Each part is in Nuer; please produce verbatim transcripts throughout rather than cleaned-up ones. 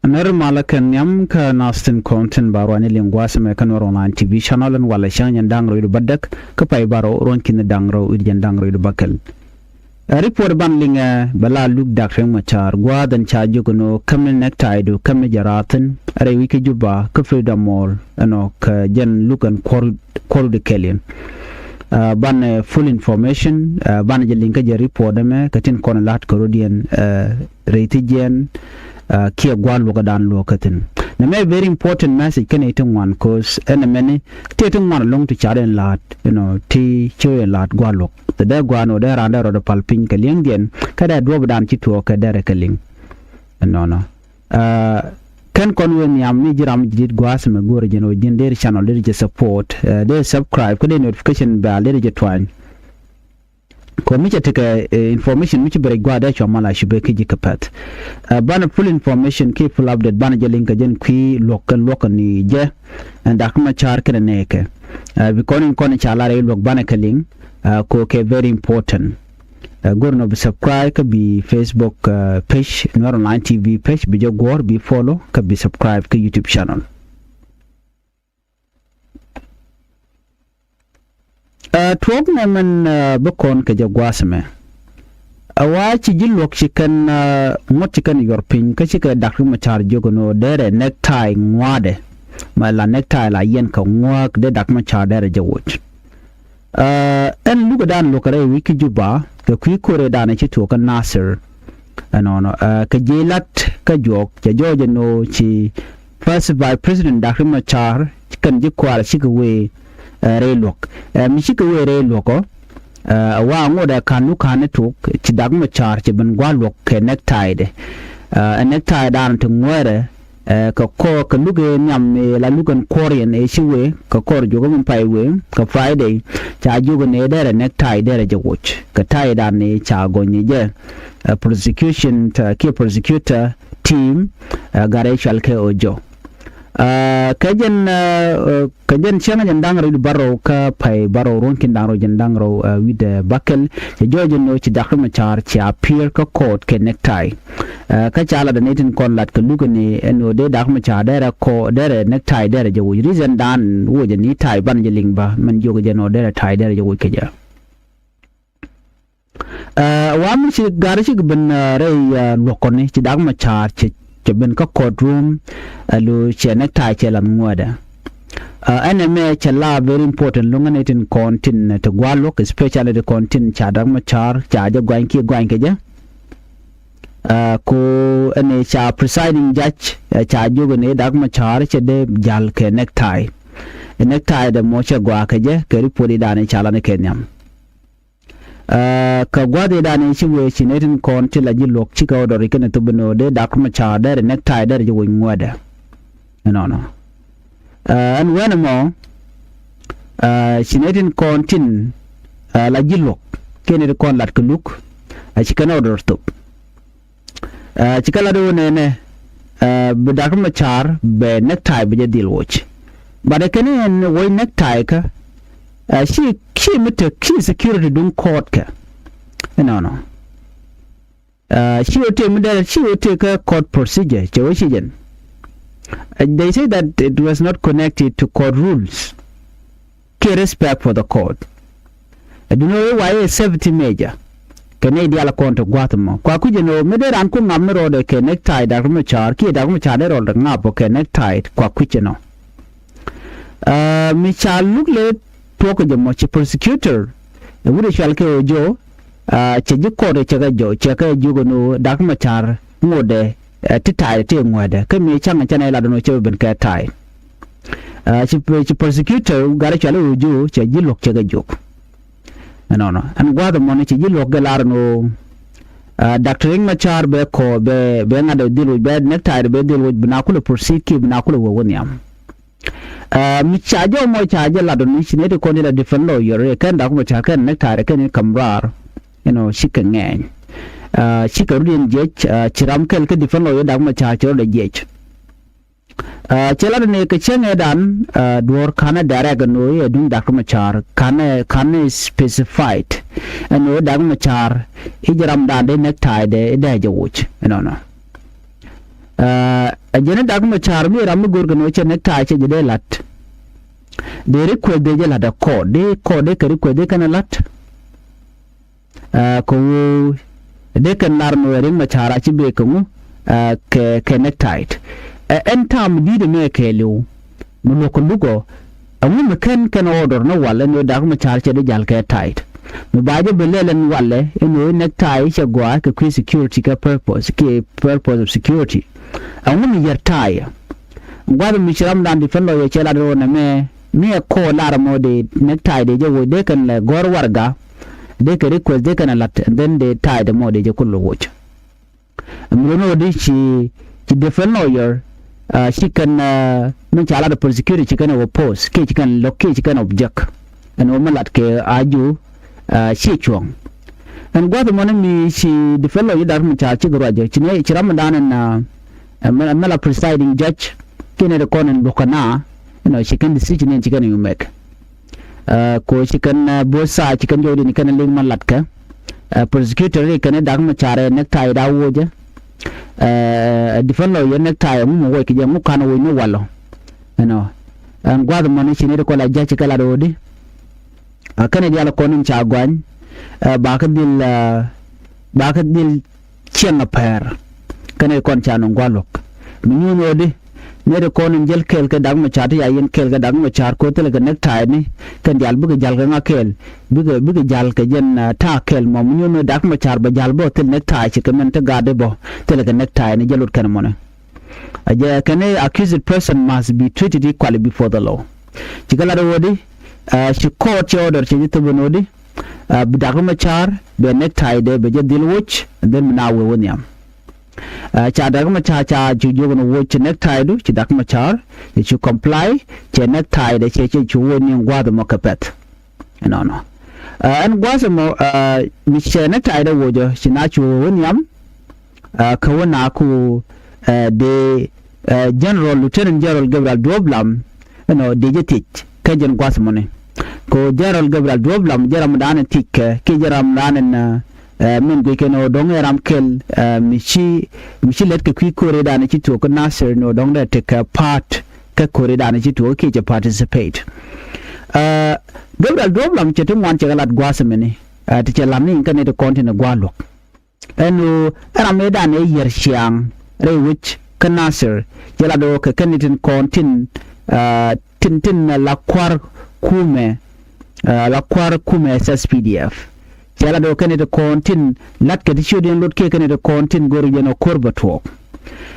Nɛr malä kɛn nhiam kä nath tin kɔn tin ba ruani liŋ gua̱a̱th ɛmɛ kä Nuɛr online T V channel ɛn walɛ cäŋ jɛn da̱ŋ rɛw wi̱cdɛ bädäk kä pay bärɔw ruɔ̱n ki̱ni da̱ŋ rɛw wi̱cdɛ jɛn da̱ŋ rɛw wi̱cdɛ bäkɛl. Ɛ report ban liŋɛ bɛ la luk Dak Riek Machar gua̱a̱th ɛn ca jiök ɛn ɣöö käm ni necktie du käm ni jɛ raathin rɛy wi̱c kä Juba kä Freedom Mall ɛnɔ kɛ jɛn luk ɛn kuɔr kuɔr di kɛl in. Ɛ banɛ full information, ɛ banɛ jɛ liŋ kä jɛ report ɛmɛ kɛ tin kɔn la̱t kɛ rɔ̱diɛn, ɛ rɛy thi jiɛn, ɛ kiɛ gua̱a̱th luɔ̱k ɛ dan luɔ̱k kä thin. Nɛ mɛ very important message kɛn i̱ ti ŋuan, cause ɛn ɛmɛni ti ti ŋuan ɛlɔ̱ŋ ti ca dee la̱t, you know, ti ci wee la̱t gua̱a̱th luɔ̱k. Tɛ dee gua̱a̱th ni wä dee raan dee rɔɔdɛ pal piny kɛ li̱eŋdiɛn kä dee duɔ̱ɔ̱p dan ci tuɔɔk kɛ derɛ kɛ liŋ. Ɛnɔnɔ. Ɛ kɛn kɔn wee nhiam ni ji̱ ram ji̱ dit gua̱a̱th ɛmɛ go̱o̱rɛ jɛn ɣöö ji̱n deri channel deri jɛ support, ɛ deri subscribe kä deri notification bell deri jɛ tuany. Kɔ mi cɛ tekɛ, ɛ information mi ci bɛ rɛc gua̱a̱th dee cua mal a ci bɛ kä ji̱ kɛ pɛth. Ɛ banɛ full information kiɛ full update banɛ jɛ liŋ kɛ jɛn kui̱ luɔ̱k kɛn luɔ̱k kɛn ni jɛ. Ɛn Dak Machar kɛnɛ nɛɛkɛ. Ɛ bi kɔn in kɔn in ca lar ɛ luɔ̱k banɛ kɛ liŋ. Ɛ kɔ kɛ very important. Ɛ go̱r nɔ bi subscribe kä bi Facebook, ɛ page, Nuɛr Online T V page, bi jɛ guɔ̱ɔ̱r bi follow kä bi subscribe kä YouTube channel. Ɛ tuɔɔk nɛ mɛn, ɛ bi kɔn kɛ jɛ gua̱a̱th ɛmɛ. Ɛ wa ci ji̱ luɔ̱k ci kɛn, ɛ ŋuɔ̱t ci kɛn yuɔr piny kä cikɛ Dak Riek Machar jiök ɛn ɣöö derɛ necktie ŋua̱a̱dɛ. Mɛ la necktie la yɛn kɛ ŋuäk dee Dak Machar derɛ jɛ woc. Ɛ ɛn lukɛ dan luɔ̱k kɛ rɛy wi̱c kä Juba kɛ kui̱ ko̱rɛ dan ci tuɔɔk kä Nasir. Ɛnɔnɔ, ɛ kɛ ji̱ la̱t kä juɔk cɛ jɔɔc ɛn ɣöö ci First Vice President Dak Riek Machar kɛn ji̱ kuaar cikɛ wee, ɛ rɛy luɔ̱k. Ɛ mi cikɛ wee rɛy luɔ̱k ɔ, ɛ wa ŋot ɛ ka̱n luk ka̱n ni tuk ci Dak Machar ci ben gua̱a̱th luɔ̱k kɛ necktie dɛ. Ɛ necktie dan ti ŋuɛrɛ, ɛ kɛ kɔr kɛ luk ëë nhiam ëë la luk ɛn kuɔr yɛn ëë ci wee kɛ kɔr juɔk ɛmɛ pay wee kɛ Friday. Ca jiök ɛn ëë derɛ necktie derɛ jɛ woc kɛ tie dan ëë ca gɔny jɛ. Ɛ prosecution, ɛ kiɛ prosecutor team, ɛ gat ëë cɔal kɛ Ojok. Ɛ kɛ jɛn, ɛ kɛ jɛn cäŋ jɛn da̱ŋ rɛw wi̱cdɛ bärɔw kä pay bärɔw ruɔ̱n ki̱n da̱ŋ rɛw jɛn da̱ŋ rɛw, ɛ wi̱cdɛ bäkɛl. Cɛ jɔɔc ɛn ɣöö ci Dak Riek Machar ci appear kä court kɛ necktie. Ɛ kä ca lat ɛ ni tin kɔn lat kɛ luk ɛn ɣöö dee Dak Machar derɛ kɔ derɛ necktie derɛ jɛ woc. Reason dan woc ɛn i̱ tie banɛ jɛ liŋ bä mɛn jiök jɛ ɛn ɣöö derɛ tie derɛ jɛ woc kɛ jɛ. Ɛ wa mi ci gat cikɛ ben, ɛ rɛy, ɛ luɔ̱k kɔni ci Dak Machar cɛ cɛ ben kä court room. Ɛ lo cɛ necktie cɛ lath ŋuädɛ. Ɛ ɛn ɛmɛ cɛ la very important luŋä ni tin kɔn tin ti gua̱a̱th luɔ̱k, especially ti kɔn tin ca Dak Machar ca jɛ guany kiɛ guany kɛ jɛ. Ɛ ko ɛn ɛ ca presiding judge ɛ ca jiök ɛn ɛ Dak Machar cɛ dee jal kɛ necktie. Ɛ necktie dɛ mɔ cɛ gɔaa kɛ jɛ kɛ report i̱ dan ɛ ca lan ɛ kɛ nhiam. Ɛ kɛ gua̱th i̱ dan i̱ ci wee ci nɛ tin kɔn ti la ji̱ luɔ̱k cikɛ ɣä dɔr i̱ kɛn ɛ thop ɛn ɣöö dee Dak Machar derɛ necktie derɛ ji̱ wec ŋuädɛ. Ɛnɔnɔ. Ɛ ɛn wɛn ɛmɔ, ɛ ci nɛ tin kɔn tin, ɛ la ji̱ luɔ̱k kiɛ nɛ tin kɔn lat kɛ luk, ɛ ci kɛn ɣä dɔr thop. Ɛ ci kɛ lat ɣöö nɛnɛ, ɛ bi Dak Machar bɛ necktie bi jɛ dhil woc. But ɛ kɛn ɛn woc necktie kä, ɛ ci ci mi tek ci security duŋ court kɛ. Ɛnɔnɔ. Ɛ ci wä tëë mi dɛrɛ ci wä tëë kä court procedure cɛ wä ci jɛn. Ɛ they say that it was not connected to court rules. Kiɛ respect for the court. Ɛ duno i̱ wa i̱ safety measure. Kɛ nɛy diaal kɔn ti gua̱th mɔ kua kui̱c ɛn ɣöö mi dee raan ku ŋam ni rɔɔdɛ kɛ necktie Dak Machar kiɛ Dak Machar dee rɔɔdɛ ŋap ɔ kɛ necktie kua kui̱c ɛn ɣöö. Ɛ mi ca luk lɛ tuɔɔk kɛ jɛ mɔ ci prosecutor ɛ wut ɛ cual kɛ ɣöö jɔ, ɛ cɛ ji̱ kɔɔt ɛ cɛ kɛ jɔ cɛ kɛ jiök ɛn ɣöö Dak Machar ŋotdɛ, ɛ ti tie ti ŋuädɛ kä mi ca̱ŋ ɛ cɛ nɛy lat ɛn ɣöö cɛ ben kɛ tie. Ɛ ci ci prosecutor gat cual i̱ ɣöö ji̱ ɣöö cɛ ji̱ luɔ̱k cɛ kɛ jiök. Ɛnɔnɔ ɛn gua̱a̱th ɛmɔni ci ji̱ luɔ̱k gɛ lar ɛn ɣöö, ɛ Dak Riek Machar bɛ kɔ bɛ bɛ ŋa̱t ɛ dhil woc bɛ necktie bɛ dhil woc bi na kulɛ proceed kiɛ bi na kulɛ wä wä nhiam. Ɛ mi ca jɛ mɔ ca jɛ lat ɛn ɣöö ci nɛ ti kɔn ti la defend lawyer ɛ kɛn Dak Machar kɛn necktie kɛn i̱ ka̱m raar. Ɛnɔ cikɛ ŋɛɛny. Ɛ cikɛ rut yɛn jiɛc, ɛ ci ram kɛl kä defend lawyer Dak Machar ci rɔɔdɛ jiɛc. Ɛ cɛ lat ni kɛ cäŋ ɛ dan, ɛ duɔ̱ɔ̱r ka̱n ɛ direct ɛn ɣöö ɛ duŋ Dak Machar ka̱n ɛ ka̱n ɛ specified. Ɛn ɣöö Dak Machar i̱ jɛ ram dan dee necktie dɛ i̱ dee jɛ woc ɛnɔnɔ. Ɛ jɛn i̱ Dak Macar mi ram mi go̱o̱r kɛ ni ɣöö cɛ necktie cɛ jɛ dee la̱t. Dee request dee jɛ la̱t ɛ court, dee court dee kɛ request dee kɛn ɛ la̱t. Ɛ kɛ ɣöö dee kɛn lar ni ɣöö Riek Macar a ci bee kɛ ŋu, ɛ kɛ kɛ necktie. Ɛ ɛn ta̱a̱ mi di̱i̱t ɛmɛ kɛɛliw mi luɔ̱k kɛ luk ɔ, ɛŋu mi kɛn kɛn order ni walɛ ni ɣöö Dak Macar cɛ dee jal kɛ tie? Mi ba jɛ ben lɛl ɛn walɛ ɛn ɣöö necktie cɛ gɔaa kɛ kui̱ security kɛ purpose, kɛ purpose of security. Ɛŋu mi yɛr tie? Gua̱th mi ci ramdan defense lawyer cɛ lat ro̱o̱n ɛmɛ mi ɛ court lar ɛmɔ dee necktie dee jɛ woc dee kɛn lɛ gɔ̱r warɛga, dee kɛ request dee kɛn ɛ la̱t, and then dee tie dee mɔ dee jɛ kul woc. Ɛmɛ lo̱n ɣöö di ci, ci defense lawyer, ɛ ci kɛn, ɛ mi ca lat prosecutor ci kɛn ɛ oppose, kiɛ ci kɛn lo̱k, kiɛ ci kɛn object. Ɛn ɣöö mi lat kɛ a ji̱, ɛ ci cuɔ̱ŋ. Ɛn gua̱th ɛmɔni mi ci defense lawyer Dak Macar cikɛ ruacä, ci nɛ, ci ramdan ɛn, ɛ mɛ la presiding judge kiɛ nɛ ti kɔn ɛn buɔ̱kä na, you know, ci kɛn decision ɛn ci kɛn ɛ make. Ɛ kɛ ɣöö ci kɛn, ɛ both side ci kɛn jɔwdiɛn ci kɛn ɛ liŋ ma latkɛ. Ɛ prosecutor ri kɛn i̱ Dak Macar ɛ necktie da wocɛ. Ɛ defense lawyer necktie ŋu mɛ woc kɛ jɛ, ŋu ka̱n woc ni walɔ. You know, ɛn gua̱th mɔni ci nɛ ti kɔn la judge kɛ lat ɣöö di, ɛ kɛn ɛ diaal kɔn in ca gɔany, ɛ bakɛ dhil, ɛ bakɛ dhil ciɛŋ a pɛr. Kɛn ɛ kɔn ca nɔŋ gua̱l luɔ̱k. Mi nyuun ɣöö di, nɛy ti kɔn in jäl kɛɛl kɛ Dak Macar ti ca yɛn kɛɛl kɛ Dak Macar ko̱ thilɛ kɛ necktie ni, kɛn diaal bikɛ ja̱l kɛ ŋa kɛɛl, bikɛ, bikɛ ja̱l kɛ jɛn, ɛ ta̱a̱ kɛɛl mɔ. Mi nyuun ɣöö Dak Macar bɛ ja̱l bä thil necktie, ci kɛ min ti gaat di bä thilɛ kɛ necktie ni, jɛ lot kɛn mɔnɛ. Ɛ jɛ kɛn i̱ accused person must be treated equally before the law. Cikɛ lat ɣöö di, ɛ ci court cɛ order cɛ ji̱ thop ɛn ɣöö di, ɛ bi Dak Macar bɛ necktie dɛ bɛ jɛ dhil woc, and then mi na wee wä nhiam. Ɛ ca Dak Macar ca cu jiök ɛn woc cɛ necktie du, ci Dak Macar cɛ cu comply, cɛ necktie dɛ cɛ, cɛ cu woc ni ɛn gua̱a̱th ɛmɔ kɛ pɛ̈th. Ɛnɔnɔ. Ɛ ɛn gua̱a̱th ɛmɔ, ɛ mi cɛ necktie dɛ woc ɔ, ci na cu wee wä nhiam. Ɛ kɛ wä na ku, ɛ dee, ɛ General, Lieutenant General Gabriel Duop Lam, you know, dee jɛ thiec kä jɛn gua̱th mɔni. Kɛ ɣöö General Gabriel Duop Lam jɛ ramdan in thiec kɛ, kiɛ jɛ ramdan in, ɛ, ɛ min guic kɛn ɣöö dɔ̱ŋ ɛ ram kɛl, ɛ mi ci, mi ci lät kɛ kui̱ ko̱ridan ci tuɔɔk kä Nasir ni ɣöö dɔ̱ŋ dee tekɛ part kä ko̱ridan ci tuɔɔk kiɛ cɛ participate. Ɛ Gabriel Duop Lam cɛ ti ŋuan cɛ kɛ lat gua̱th mɛni, ɛ ti cɛ lat ni in kä nɛy ti kɔn tin ɛ gua̱a̱r luɔ̱k. Ɛn ɣöö ɛ ram ëëdan ëë yiër ciaŋ rɛy wec kä Nasir, cɛ lat ɣöö kɛ kɛn ni tin kɔn tin, ɛ tin, tin la kua̱r kumɛ, ɛ la kua̱r kumɛ S S P D F. Cɛ lat ɣöö kɛn ni tin kɔn tin la̱tkɛ ti ciötdiɛn lot kiɛ kɛn ni tin kɔn tin go̱r jɛn ɔ ko̱r bɛ tuɔɔk.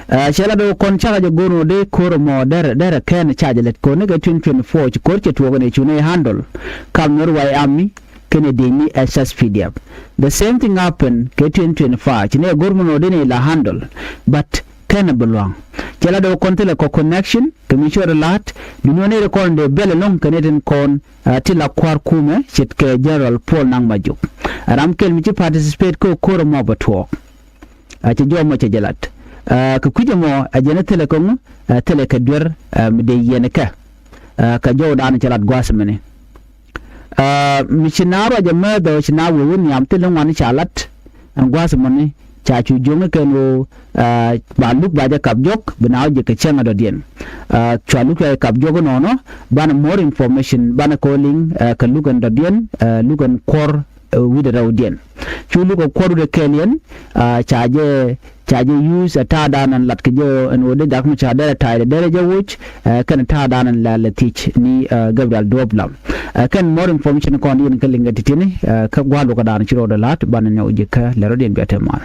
Ɛ cɛ lat ɣöö kɔn cakɛ jɛ go̱r ɣöö dee ko̱r ɛmɔ derɛ, derɛ kɛn ca jɛ lät ko̱r ni kɛ twenty twenty-four ci ko̱r cɛ tuɔɔk ni cu ni handle kam Nuer White Army kɛnɛ dec ni S S P D F. The same thing happen kɛ twenty twenty-five. Ci nɛ go̱r mi nɔ dee ni la handle, but kɛnɛ bi luaŋ. Cɛ la dee kɔn thilɛ kɔ connection kɛ mi cuɛ ri la̱t. Duundɛ ni ri kɔn dee bɛl ɛlɔ̱ŋ kɛnɛ tin kɔn, ɛ ti la kua̱r kumɛ ce̱tkɛ General Paul Nang Majuk. Ɛ ram kɛl mi ci participate kä ko̱r ɛmɔ bɛ tuɔɔk. Ɛ cɛ jɔmɔ cɛ jɛ lat. Ɛ kɛ kui̱c ɛmɔ ɛ jɛn ɛ thilɛ kɛ ŋu, ɛ thilɛ kɛ duer, ɛ mi dee yiɛn kɛ. Ɛ kɛ jɔwdan cɛ lat gua̱a̱th mɛni. Ɛ mi ci na ruac ɛmɛ dhɔ ci na wee wä nhiam thil ni ŋuan ca lat. Ɛn gua̱a̱th mɔni ca cu jo̱ŋ kɛn ɣöö, ɛ ba luk ba jɛ kap jɔk bi na wä jɛ kɛ cäŋ ɛ dɔ̱diɛn. Ɛ cua luk cua jɛ kap jɔk inɔnɔ, banɛ more information, banɛ kɔɔliŋ, ɛ kɛ luk ɛn dɔ̱diɛn, ɛ luk ɛn kuɔr, ɛ wi̱cdɛ rɛwdiɛn. Cu luk ɛ kuɔr wi̱cdɛ kɛɛliɛn, ɛ ca jɛ, ca jɛ use ɛ ta̱a̱dan ɛn lat kɛ jɛ ɛn ɣöö dee Dak Macar derɛ ta̱a̱dɛ derɛ jɛ woc, ɛ kɛn ta̱a̱dan ɛn la lɛ thiec ni, ɛ Gabriel Duop Lam. Ɛ kɛn more information kɔn yɛn kä liŋ kɛ ti̱ti̱ni, ɛ kä gua̱a̱r luɔ̱kɛ da̱a̱n ci rɔɔdɛ la̱t banɛ ni wä ji̱ kä lɛ rɔ̱diɛn bia te mar.